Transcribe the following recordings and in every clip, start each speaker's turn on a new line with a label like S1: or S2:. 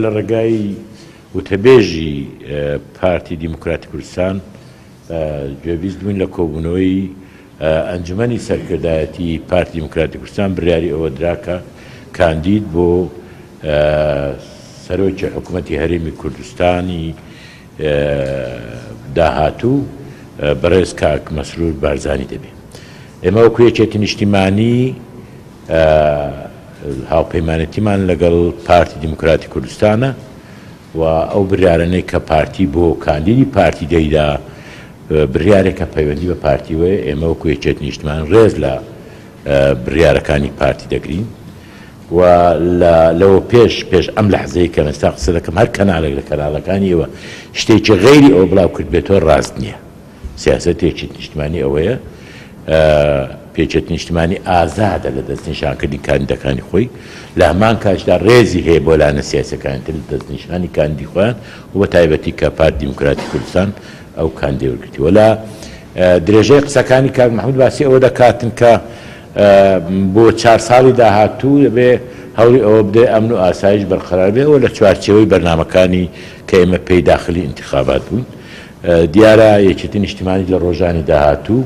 S1: لە ڕێگای وتەبێژی پارتی دیموکراتی کوردستان گوێبیست بووین لە کۆبوونەوەی ئەنجومەنی سەرکردایەتی پارتی دیموکراتی کوردستان بڕیاری ئەوە درا کە کاندید بۆ سەرۆکی حکوومەتی هەرێمی کوردستانی داهاتوو بەڕێز کاک مەسرور بارزانی دەبێ. ئێمە وەکو یەکێتی نیشتیمانی هاوپەیمانێتیمان لەگەڵ پارتی دیموکراتی کوردستانە و ئەو بریارانەی کە پارتی بۆ کاندیدی پارتی دەیدا بریارێکە پەیوەندی بە پارتیوەیە، ئێمە وەکو یەکێتی نیشتمان ڕێز لە بریارەکانی پارتی دەگرین و لە لەوە پێش پێش ئەم لەحزەی کە ئێستا قسە دەکەم هەر کەناڵێک لە کەناڵەکانی ئێوە شتێکی غەیری ئەوە بڵاو کردبێتەوە ڕاست نییە. سیاسەتی یەکێتی نیشتمانی ئەوەیە یەکێتی نیشتمانی ئازادە لە دەستنیشانکردنی کاندیدەکانی خۆی، لە هەمان کاتیشدا ڕێزی هەیە بۆ لایەنە سیاسیەکانی تر لە دەستنیشانی کاندیدی خۆیان و بە تایبەتی کە پارتی دیموکراتی کوردستان ئەو کاندیدەی وەرگرتووە. لە درێژەی قسەکانی کاک مەحمود باسی ئەوە دەکاتن کە بۆ چار ساڵی داهاتوو دەبێ هەوڵی ئەوە بدرێ ئەمن و ئاسایش بەرقەرار بێ، ئەوە لە چوارچێوەی بەرنامەکانی کە ئێمە پێی داخلی ئینتخابات بووین. دیارە یەکێتی نیشتیمانی لە ڕۆژانی داهاتوو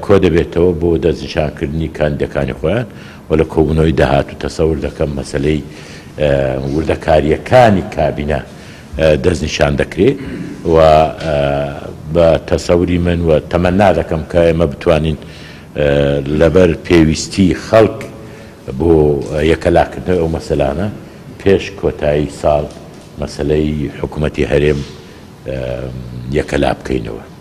S1: کۆدەبێتەوە بۆ دەستنیشانکردنی کاندیدەکانی خۆیان و لە کۆبوونەوەی داهاتوو تەسەور دەکەم مەسەلەی وردەکارییەکانی کابینە دەستنیشان دەکرێ و بە تەسەوری من و تەمەنا دەکەم کە ئێمە بتوانین لەبەر پێویستی خەڵک بۆ یەکەلاکردنەوەی ئەو مەسەلانە پێش کۆتایی ساڵ مەسەلەی حکوومەتی هەرێم یەکەلا بکەینەوە.